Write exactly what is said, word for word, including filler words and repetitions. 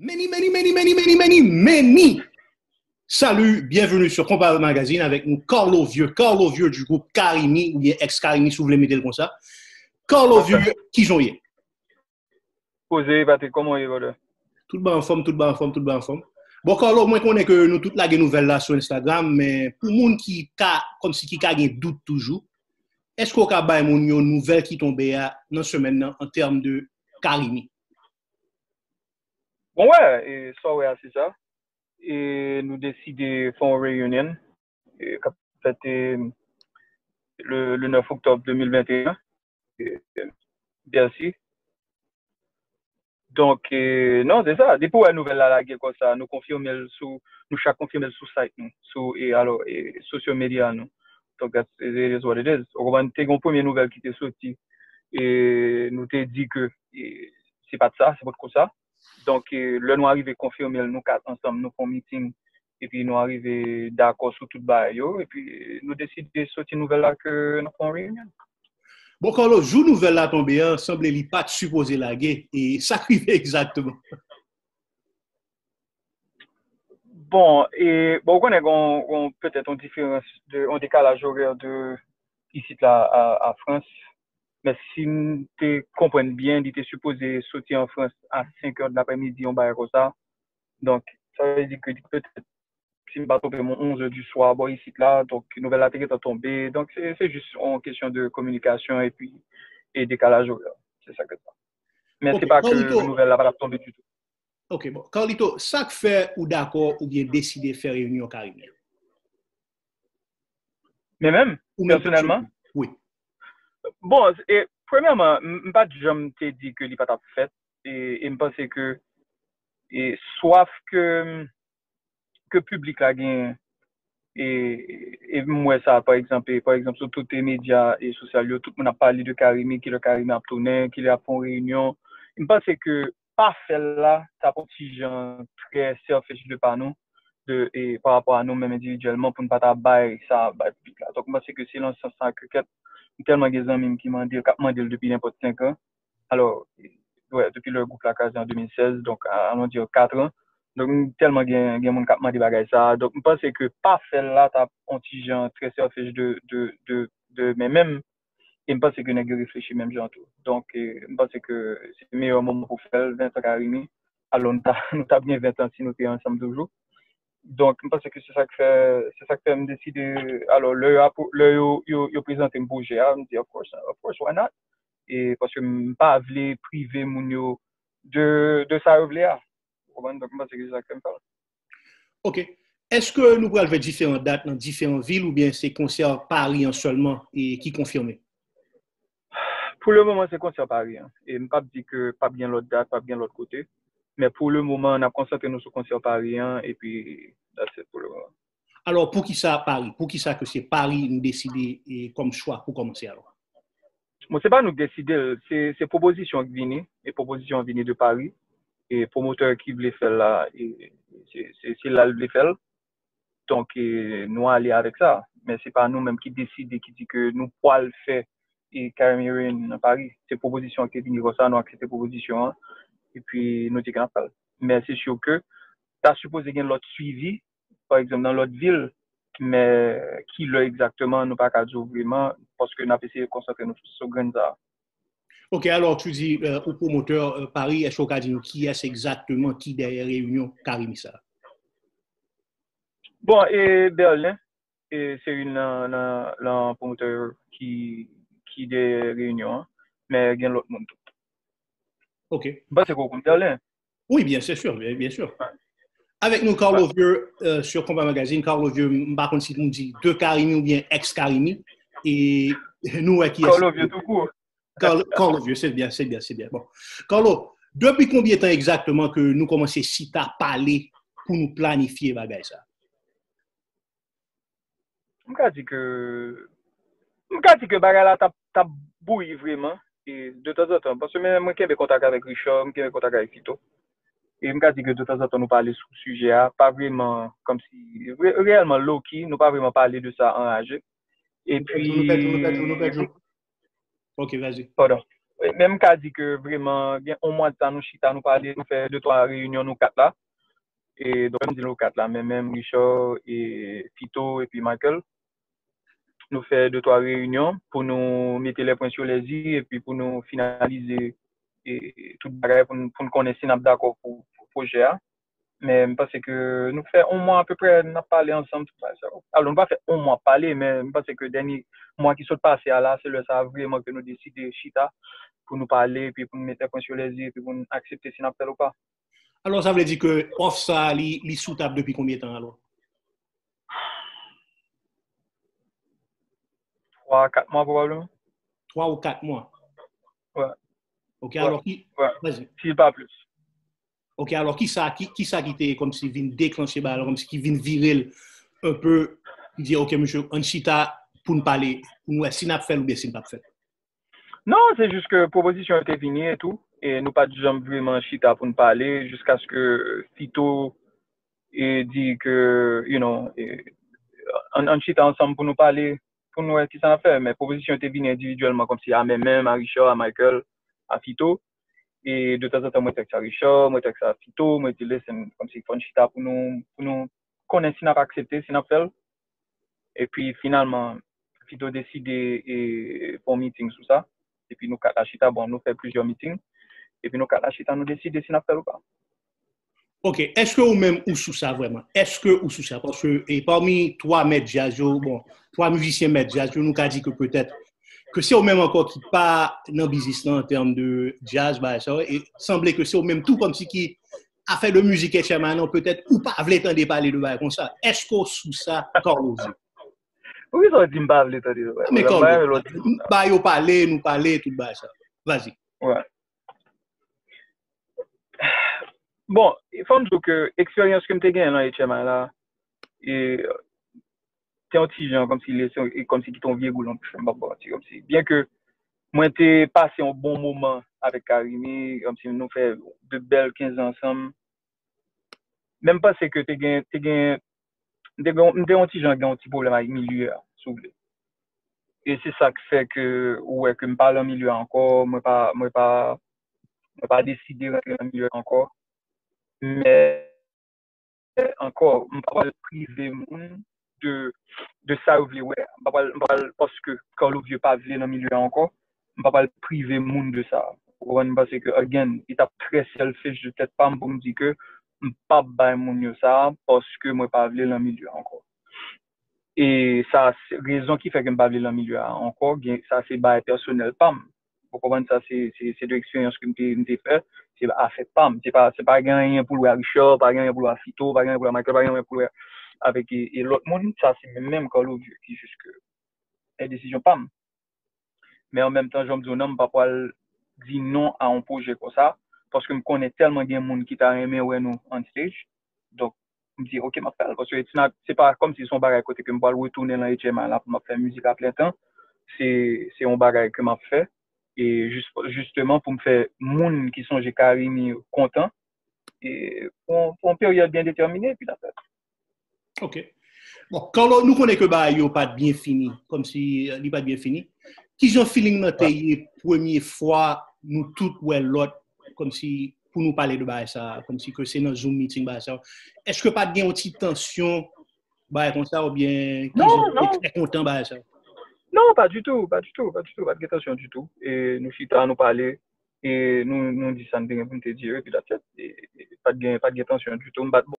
Many, many, many, many, many, many, many. Salut, bienvenue sur Konpa Magazine avec nous, Carlo Vieux. Carlo Vieux du groupe Karimi, ou bien ex-Karimi, si vous voulez mettre le comme ça. Carlo Vieux, kijan w ye? Poze, Patrick, kòman w ye, brother? Tout ba anfòm, tout ba anfòm, tout ba anfòm. Bon, Carlo, mwen konnen ke nou tout lage nouvèl la sou Instagram, men pou moun ki ka, kòmsi ki ka gen dout toujou, èske w ka bay moun yo nouvèl ki tonbe a nan semèn nan an tèm de Karimi? Bon, wè, e, sa w wè a, se sa. E nou deside fè yon reunion, e, k ap fèt, e, le, le neuf octobre deux mille vingt et un, e, Bercy. Donk, e, non, se sa. Depi w wè nouvèl la lage konsa, nou konfime l sou, nou chak konfime l sou site nou, sou, e, alò, e, social media nou. Donk, that's, it is what it is. Ou konprann, te gen yon premye nouvèl ki te soti, e nou te di ke, e, se pa t sa, se pa t konsa. Donk, e, lè nou arive konfime l, nou kat ansanm, nou fè yon meeting, epi nou arive dakò sou tout bagay yo, epi nou deside soti nouvèl la ke nou fè yon reunion. Bon, Carlo, jou nouvèl la tonbe an, sanble li pa t sipoze lage, e sa k rive egzakteman? Bon, e, bon, ou konnen gen yon, gen yon, petèt yon diferans, de, yon dekalaj orè de isit la a, a Frans. Men si m te konprann byen, li te sipoze soti an Frans a senk è de laprèmidi, yon bagay konsa. Donk, sa vle di ke li petèt, si m pa twonpe m, onz è di swa bò isit la. Donk, nouvèl la te gentan tonbe. Donk, se, se jis yon kesyon de kominikasyon epi, e dekalaj orè. Se sa k fèt la. Men se pa ke nouvèl la pa t ap tonbe ditou. Ok, bon. Carlito, sa k fè ou dakò oubyen deside fè reyinyon Karimi an? Men menm, pèsonèlman? Wi. Bon, e, premyèman, m, m pa t janm te di ke li pa t ap fèt. E, e m panse ke, e, swaf ke, ke piblik la genyen, e, e m wè sa, pa egzanp, e, pa egzanp, sou tout medya e sosyal yo, tout moun ap pale de Karimi, kilè Karimi ap tounen, kilè ap fè yon reyinyon. M panse ke pa fè l la, t ap yon ti jan trè selfish de pa nou, de, e, pa rapò a nou menm endividyèlman, pou n pa ta bay sa bay piblik la. Donk, m panse ke se nan sans sa ke kèk, m tèlman gen zanmi m ki mande, k ap mande l depi nenpòt senk an. Alò, wè, depi lè gwoup la kraze an de mil sèz, donk, a, allons dire, kat an. Donk, m tèlman gen, gen moun k ap mande bagay sa. Donk, m panse ke pa fè l la, t ap yon ti jan trè selfish de, de, de, de men menm. E m panse ke nèg yo reflechi menm jan tou. Donk, e, m panse ke se meyè moman pou fè l, ven tan Karimi. Alò, nou ta, nou t ap gen ven tan si nou te ansanm toujou. Donk, m panse ke se sa k fè, se sa k fè m deside, alò, lè yo, lè yo, yo, yo prezante m pwojè a, m di, of course, of course, why not? E paske m pa vle prive moun yo de, de sa yo vle a. Ou konprann? Donk, m panse ke se sa k fè m fè l. Ok. Èske nou pral fè diferan dat nan diferan vil oubyen se konsè Pari an sèlman e ki konfime? Pou le moman, se konsè Pari an. E m p ap di ke p ap gen lòt dat, p ap gen lòt kote. Men pou le moman, n ap konsantre nou sou konsè Pari an, epi that's it pou le moman. Alò, poukisa Pari? Poukisa ke se Pari nou deside e, kòm chwa pou kòmanse alò? Bon, se pa nou k deside l, se, se pwopozisyon k vini, e pwopozisyon an vini de Pari, e pwomotè ki vle fè l la, e se, se, se la l vle fè l. Donk, e, nou ale avèk sa. Men se pa nou menm ki deside, ki di ke nou pwal fè e Karimi Reunion nan Pari. Se pwopozisyon an ki te vini konsa, nou aksepte pwopozisyon an, epi nou di ke n ap fè l. Men se si ke ta sipoze gen lòt swivi, pa egzanp, nan lòt vil, men kilè egzakteman, nou pa ka di w vreman, paske n ap eseye konsantre nou sou grenn sa a. Ok, alors tu dis, euh, ou pwomotè, euh, Pari, èske w ka di nou kiyès egzakteman ki dèyè reyinyon Karimi sa a? Bon, e Berlin, e se youn nan, nan, nan pwomotè ki, ki dèyè reyinyon an, men gen lòt moun tou. Ok. M panse ke w konn Berlin. Oui, bien, c'est sûr, bien, bien sûr. Avec nous, Carlo Vieux, euh, sur Konpa Magazine. Carlo Vieux, m pa konn si nou di de Karimi oubyen ex Karimi. E nou wè kiyès. Carlo Vieux tou kout. Carlo, Carlo Vieux, c'est bien, c'est bien, c'est bien. Bon. Carlo, depi konbyen tan egzakteman ke nou kòmanse chita pale pou nou planifye bagay sa? M ka di ke, m ka di ke bagay la t ap, t ap bouyi vreman, e de tanzantan, paske mwen, mwen kenbe kontak avèk Richard, m kenbe kontak avèk Fito. E m ka di ke de tanzantan nou pale sou sijè a, pa vreman, kòmsi, re-, reyèlman low key, nou pa vreman pale de sa anraje. Epi, Nou pèdi w, nou pèdi w, nou pèdi w. Ok, vas-y. Pardon. Wi, men m ka di ke vreman, gen yon mwa de sa, nou chita, nou pale, nou fè de twa reyinyon, nou kat la. E, donk, m di nou kat la, men menm Richard, e, Fito, epi Michael. Nou fè de twa reyinyon pou nou mete les points sur les i, epi pou nou finalize, e, tout bagay, pou n, pou n konnen si n ap dakò pou, pou pwojè a. Men m panse ke nou fè yon mwa apeprè n ap pale ansanm, tout bagay sa yo. Alò, nou pa fè yon mwa ap pale, men m panse ke dènye mwa ki sot pase a la, se lè sa a vreman ke nou deside chita pou nou pale, epi pou nou mete pwen sou lèzi, epi pou nou aksepte si n ap fè l ou pa. Alò, sa vle di ke òf sa a, li, li sou tab depi konbyen tan alò? Twa, kat mwa pwobableman. Twa ou kat mwa? Wi. Ok, alò ki... Vas-y. Si pa plis. Ok, alò ki sa ki, ki sa ki te kòmsi vin deklanche bagay la, kòmsi ki vin vire l un peu, ki di, ok, mesye, ann chita pou n pale, pou n wè si n ap fè l oubyen si n p ap fè l? Non, se jis ke pwopozisyon yo te vini e tou, e nou pa t janm vreman chita pou n pale, jiskaske Fito e di ke, you know, e, ann, ann chita ansanm pou nou pale, pou nou wè kisa n ap fè. Men pwopozisyon te vini endividyèlman, kòmsi a mwen menm, a Richard, a Michael, a Fito. E de tanzantan, mwen tèks a Richard, mwen tèks a Fito, mwen di, listen, kòmsi fò n chita pou nou, pou nou konnen si n ap aksepte, si n ap fè l. Epi finalman, Fito deside e, fè yon meeting sou sa. Epi nou kat la chita, bon, nou fè plizyè meeting. Epi nou kat la chita, nou deside si n ap fè l ou pa. Ok, èske ou menm ou sou sa vrèman? Èske ou sou sa? Paske e, pami twa mèt djaz yo, bon, twa mizisyen mèt djaz yo, nou ka di ke petèt ke se ou menm ankò ki pa nan biznis lan an tèm de djaz, bagay sa yo, e sanble ke se ou menm tou kòmsi ki afè de mizik H M I nan, petèt ou pa vle tande pale de bagay konsa. Èske ou sou sa, Carlo Vieux? Poukisa w di m pa vle tande bagay? Men Carlo, ba yo pale, nou pale, tout bagay sa. Vas-y. Wi. Bon, fò m di w ke eksperyans ke m te genyen nan H M I la, e, te yon ti jan kòmsi lese, e kòmsi ki te yon vye gou nan bouch mwen, m p ap ba w manti, kòmsi. Byen ke mwen te pase yon bon moman avèk Carimi, kòmsi nou fè de bèl kenz an ansanm. Men m panse ke te gen, te gen, m te gen, m te yon ti jan gen yon ti pwoblèm avèk milye a, si w vle. E se sa k fè ke ou wè ke m pa lan milye a ankò, mwen pa, mwen pa, mwen pa deside rantre nan milye a ankò. Men ankò, m pa pral prive moun de, de sa yo vle wè. M pa pral, m pa pral, paske Carlo Vieux pa vle nan milye a ankò, m pa pral prive moun de sa. Ou konprann? M panse ke, again, li t ap trè selfish de tèt pa m pou m di ke m p ap bay moun yo sa, paske mwen pa vle lan milye a ankò. E sa, se rezon ki fè ke m pa vle lan milye a ankò, gen, sa se bagay pèsonèl pa m. Ou konprann sa, se, se, se de eksperyans ke m te, m te fè, se afè pa m. Se pa, se pa gen anyen pou l wè a Richard, pa gen anyen pou l wè a Fito, pa gen anyen pou l wè a Michael, pa gen anyen pou l wè avèk e, e lòt moun. Sa se menm, menm Carlo Vieux ki jis ke e desizyon pa m. Men an menm tan, jan m di w nan, m pa pral di non a yon pwojè konsa, paske m konnen tèlman gen moun ki ta renmen wè nou on stage. Donk, m di, ok, m ap fè l. Paske it's not, se pa kòmsi se yon bagay kote ke m pral retounen lan H M I la pou m ap fè mizik a plen tan. Se, se yon bagay ke m ap fè. E jis, jisteman pou m fè moun ki sonje Carimi yo kontan. E pou, pou yon peryòd byen detèmine, epi n ap fè l. Ok. Bon, Carlo, nou konnen ke bagay yo pa t byen fini, kòmsi li pa t byen fini. Kijan feeling nan te ye premye fwa nou tout wè lòt, kòmsi pou nou pale de bagay sa, kòmsi ke se nan Zoom meeting bagay sa? Èske pa t gen yon ti tansyon bagay konsa oubyen kijan ou te trè kontan bagay sa? Non, pa ditou, pa ditou, pa ditou, pa t gen tansyon ditou. E nou chita, nou pale, e nou, nou di sa n te gen pou n te di, epi that's it. E, e pa t gen, pa t gen tansyon ditou. M pa t